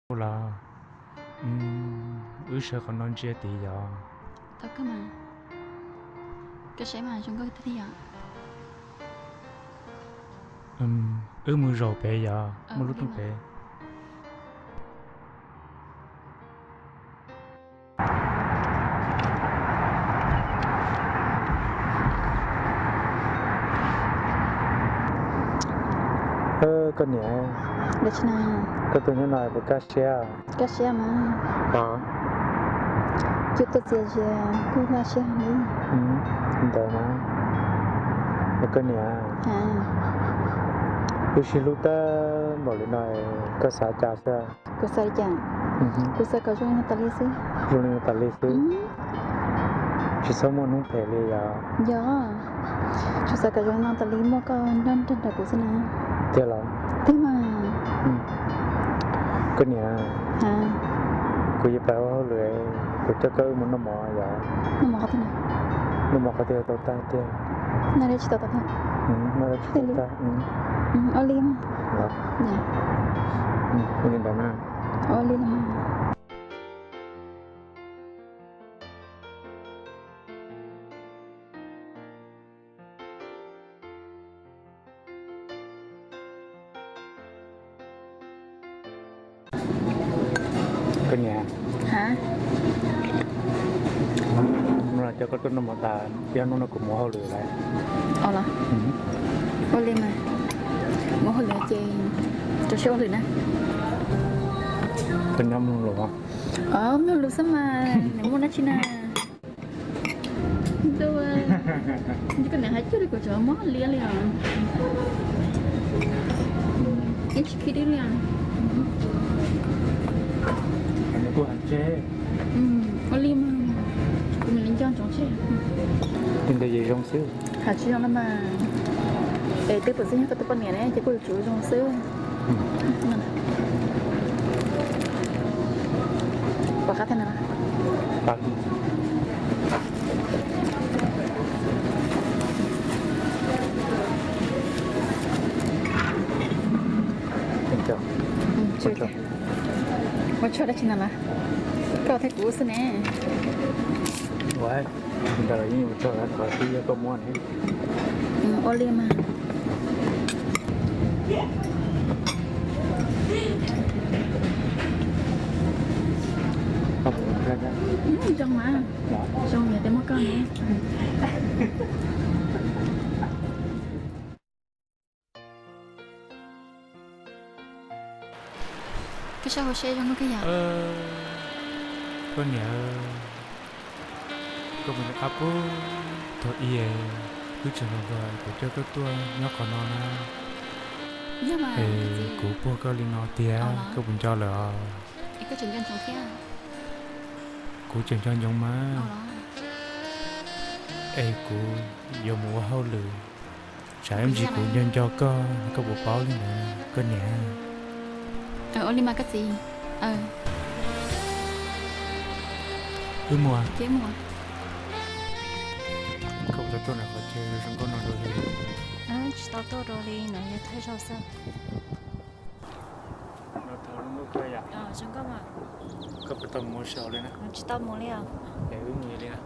Los, wb sawv qhov no ntsia tid yog. Wb mus zaum pem yog, muaj lub rooj pem. Koj niam, koj tuaj nyob no puas kaj siab? Kaj siab mas. Coj tuaj txias zias kuj kaj siab heev li. Ntawd mas, koj niam, wb sib hlub tag npaum li no, koj xav cas xwb? Kuv xav li cas? Kuv xav kom zoo li no tas li xwb. Zoo li no tas li xwb. Tsis txhob muaj hnub phem li yog? Yog, kuv xav kom zoo li no tas li, muaj koj nrog nrog nrog kuv xwb na. Tiag los? Tiag mas. Koj niam, kuv yuav pais ua hauj lwm, kuv coj koj wb mus noj mov yog? Noj mov qhov twg? Noj mov qhov twg tau tag tiag? Noj dab tsis tau tag? Noj dab tsis tau tag. Ua li mas. Ua li ntawd na. Ua li ntawd mas. Koj niam, hnub no coj koj tuaj noj mov tas, ib hnub no kuv mus hauj lwm lawm. Ua los? Ua li mas, mus hauj lwm ces rau siab ua lwm na. Koj nyob mloog lus. Mloog lus xwb mas, nws muaj dab tsi na. Koj niam hais cuag li kuv tseem mob liab li os. Yeej tsis khib dib li os. Ua li mas, kuv mam li nco ntsoov tseg. Li ntawd ces zoo xwb. Hais tsis zoo na mas. Es twb pom xwb yog koj tus poj niam ne ces kuj yuav tsum zoo xwb. Pom qab thiab na. Ua tsaug dab tsi no los? Koj thiab kuv xwb ne. Ua, ntawd los yeej ua tsaug, qhov twb yog koj muab ne. Ua li mas. Zoo mas. Zoo niam tej muab koj ne. Koj saib hauv siab zoo li koj yam. Koj niam, koj puas nco qab puag thaum ub wb tseem hluas hluas kuv coj koj tuaj nyob qhov no na? Es kuv puag koj li no tiag koj puas nco lawm os? Kuv tseem nco ntsoov mas. Es kuv yuav mus ua hauj lwm, tsam ib ntsis kuv nco nco koj, koj puas paub li ntawd koj niam? Ua li mas koj txiv. Wb mus. Koj puas tau tuaj ntawm qhov chaw zoo nkauj no dua li? Tsis tau tuaj dua li, no yog thawj zaug xwb. Koj puas tau mus ua si li na? Tsis tau mus li os. Es wb mus li na.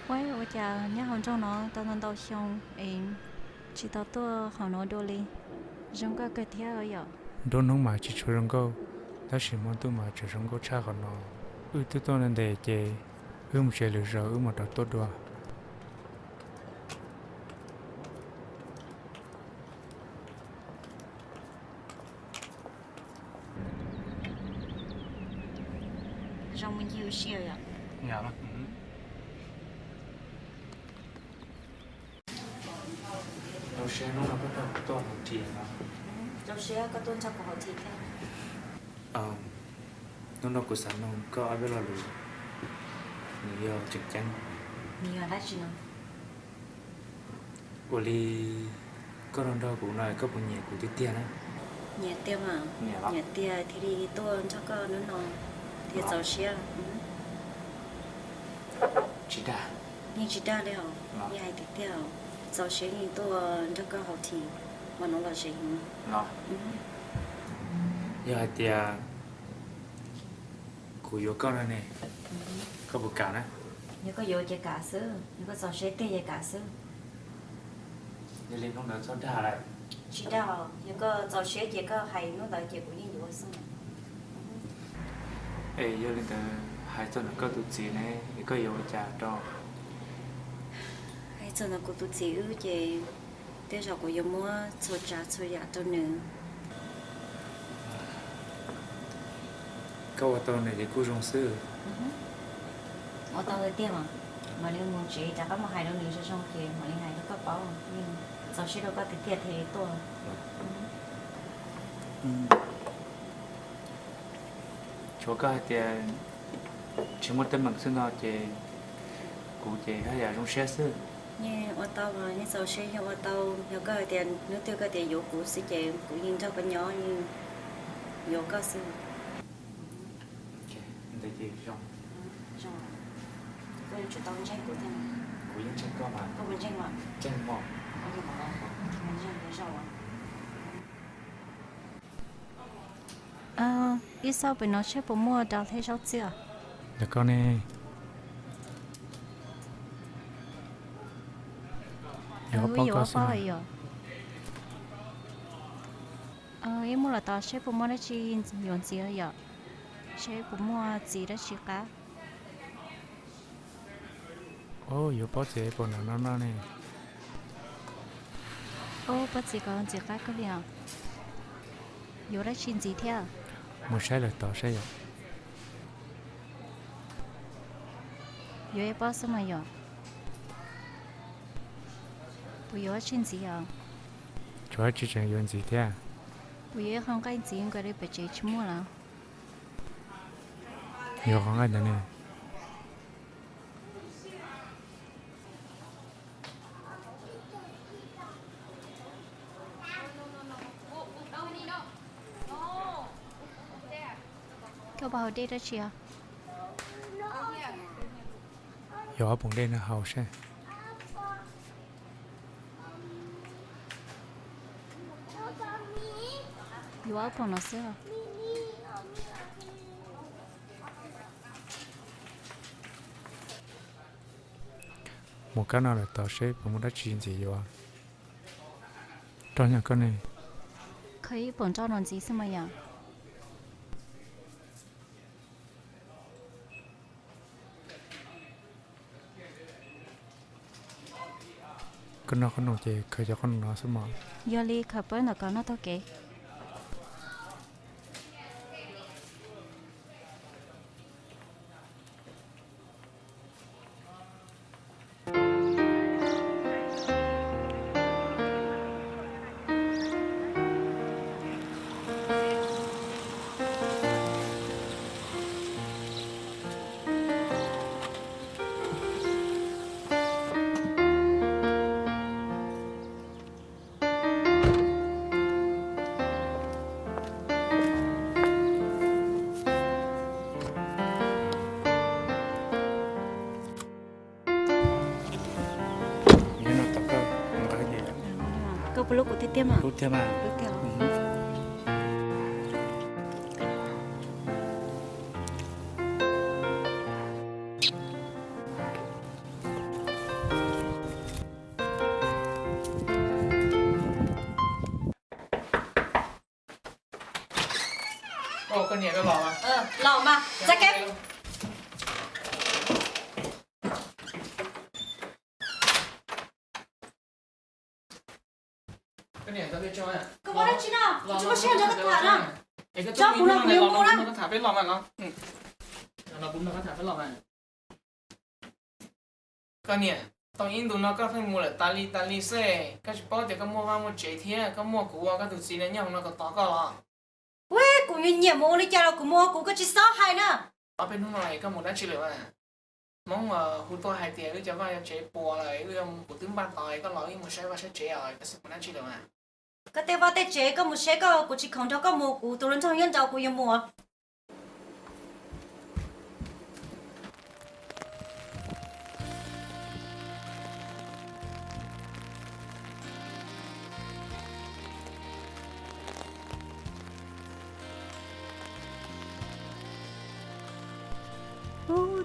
Ua cas nyob hauv nroog no tau ntau ntau xyoo es tsis tau tuaj hauv no dua li? Zoo nkauj kawg thiab yom. Nruab hnub mas tsis tshua zoo nkauj, tab sis hmo ntuj mas tseem zoo nkauj tshaj qhov no. Wb twb tuaj ntev ces wb mus tsev lwm zaus wb mam rov tuaj dua. Zoo me ntsis ua si yom. Rau siab hnub no koj tuaj hauv thi no. Rau siab koj tuaj nrog kuv hauv thi thiab. Hnub no kuv xav nug koj ob peb lo lus, nws yog tseem ceeb. Nws yog dab tsi no? Ua li koj los nrog kuv no koj puas nyiam kuv tiag tiag na? Nyiam tiag mas. Nyiam tiag thiaj li tuaj nrog koj hnub no thiaj txaus siab. Tsis dag. Yeej tsis dag li os, yeej hais tiag tiag os. Txaus siab yeej tuaj nrog koj hauv thi, mas no los ze heev. Yog hais tias kuv yuav koj no ne, koj puas kam na? Yog koj yuav ces kam xwb, yog koj txaus siab tiag ces kam xwb. Yog li hnub ntawd txhob dag lawm. Tsis dag, yog koj txaus siab ces koj hais hnub ntawd ces kuv yeej yuav xwb. Es yog li ntawd hais txog ntawm koj tus txiv ne, es koj yuav ua cas rau? Hais txog ntawm kuv tus txiv wb ces tej zaum kuv yuav muab txhua tsav txhua yam rau nws. Koj ua tau nws ces kuj zoo xwb. Ua tau tiag tiag mas, mam li mus tsev rov qab mus hais rau nws zoo zoo ces mam li hais rau koj paub, yeej txaus siab rau koj tiag tiag thiaj li tuaj. Tshuav koj hais tias tsis muaj teeb meem xwb no ces kuv ces haj yam zoo siab xwb. Yeej ua tau mas yeej txaus siab, yeej ua tau. Yog koj hais tias hnub twg koj tias yuav kuv xwb ces kuv yeej nrog koj nyob, yeej yuav koj xwb. Ntawd ces zoo. Koj yuav tsum tau ntseeg kuv thiab. Kuv yeej ntseeg koj mas. Koj puas ntseeg mas? Ntseeg mas. Ntseeg, zoo. Ib xauj pem no seb puas muaj rau thiab zaub txiag. Ntawm koj ne? Yog ob pob koj xwb. Ib muab los tos seb puas muaj dab tsi yuav ntxiv yom, seb puas muaj txiv dab tsi qab. Yuav pob txiv puas nrov no no ne. Pob txiv ko ntxim qab kawg li os. Yuav dab tsi ntxiv thiab? Mus saib lawm tod saib yom. Yuav ib pob xwb mas yom. Puas yuav dab tsi ntxiv os? Tsuas dab tsi tseem yuav ntxiv thiab? Puas yuav ib qho nqaij ntxiv nkaus li pem tsev tsis muaj los? Yuav qhov nqaij ntawd ne. Koj puas haus dej dab tsi os? Yuav ob poom dej no haus seb. Yuav ob poom no xwb. Mus kab no lawm tod seb puas muaj dab tsi ntxiv yuav. Roj nyog koj ne. Khaws ib poom roj no ntxiv xwb mas yom. Koj noj qhob noom ces khaws cov qhob noom no xwb mog. Yog li khaws pab ntawm ko noj taug kev. Koj puas hlub kuv tiag tiag mas? Hlub tiag mas. Hlub tiag. Los mas, txav kev. Koj muaj dab tsi no? Kuv tsis muaj sij hawm nrog koj tham na. Tso kuv los kuv yuav mus na. Koj niam, tau ib ntus no koj pheej mus lawm tas li tas li xwb, koj tsis paub tias koj muaj vaj muaj tsev thiab koj muaj kuv ua koj tus txiv no nyob hauv no tos tos koj los? Ua, kuv nyiam mus ua li cas los kuv mus, kuv koj tsis txhob hais na. Ob peb hnub no es koj mus dab tsi lawm mas? Hmoob hu tuaj hais tias wb cov vaj cov tsev puas lawm, wb kuv twb npaj tos koj los wb mus saib vaj saib tsev os, koj xav mus dab tsi lawm mas? Koj tej vaj tej tsev koj mus saib koj, kuv tsis khoom nrog koj mus, kuv tus hluas nraug nyob nraud kuv yuav mus.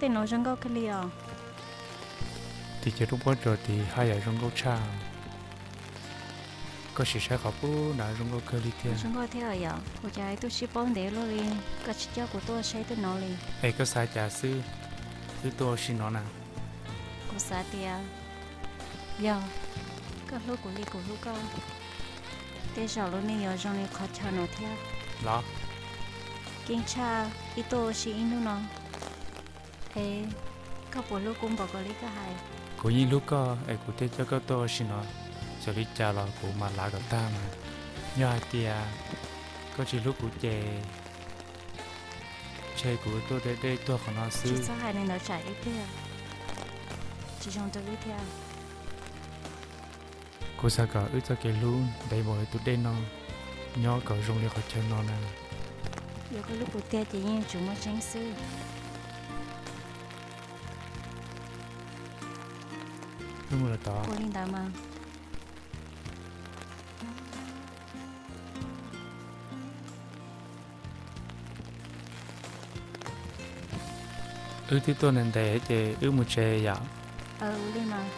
Tej no zoo nkauj kawg li os. Tim cov roob pob tsuas tid haj yam zoo nkauj tshaj. Koj sim saib qhov pub nrad zoo nkauj kawg li thiab. Zoo nkauj thiab yom. Ua cas ib tug sib paub ntev luaj li, koj tsis coj kuv tuaj saib tej no li? Es koj xav cas xwb, wb tuaj ua si no na? Kuv xav tias yog koj hlub kuv li kuv hlub koj, tej zaum lub neej yuav zoo li qhov chaw no thiab los. Keej tshaj, wb tuaj ua si ib hnub no es koj puas hlub kuv npaum kawg li koj hais? Kuv yeej hlub koj es kuv thiaj coj koj tuaj ua si no. Txawm li cas los kuv mam lav kom tag mas. Yog hais tias koj tsis hlub kuv ces ntshe kuv tuaj deb deb tuag qhov no xwb. Tsis txhob hais li ntawd tsam ib pliag tsis zoo rau wb thiab. Kuv xav kom wb txoj kev hlub ntev npaum li tus dej no, nyob kom zoo li qhov chaw no na. Yog koj hlub kuv tiag ces yeej yuav tsum muaj tseeb xwb. Wb mus lawm tod. Ua li ntawd mas. Wb twb tuaj ntev ntev ces wb mus tsev yom. Ua li mas.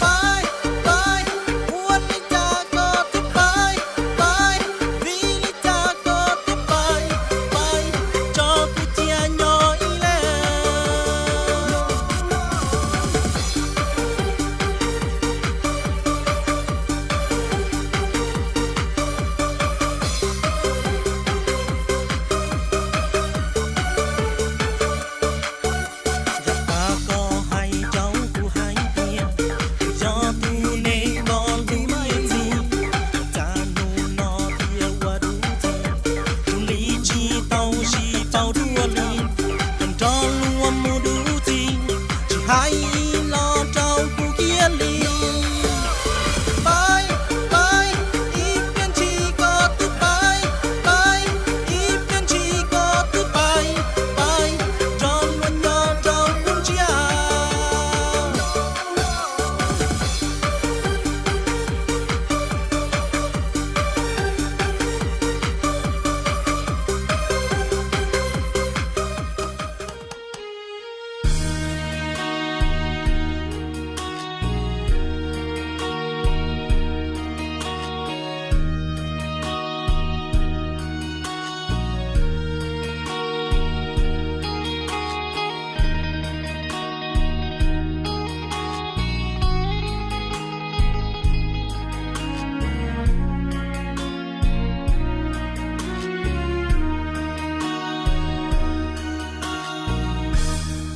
Pais, pais, ua li cas koj twb pais, pais, vim li cas koj twb pais, pais, tso kuv cia nyob ib leeg. Yog tas koj hais rau kuv hais tias, yog tus neeg nto ntws ntxim, cas hnub no thiaj ua dub txig, tus li tsis tau sib paub dua li, koj nrog luag mus dub txig, tsis hais ib los rau kuv kiag li. Pais, pais, ib pliag ntshis koj twb pais, pais, ib pliag ntshis koj twb pais, pais, nrog luag nyob rau kuv ntsia.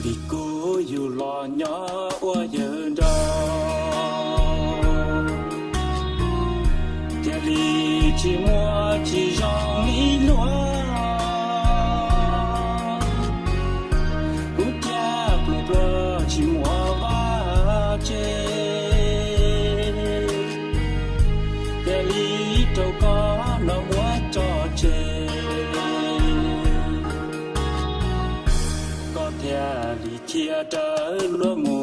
Vim kuv yug los nyob ua yawg nraug, thiaj li tsis muaj tsis zoo li luag. Kuv thiaj pluag pluag tsis muaj vaj tse, thiaj li rau koj los muab tso tseg. Koj thiaj li khiav rawv luag mus.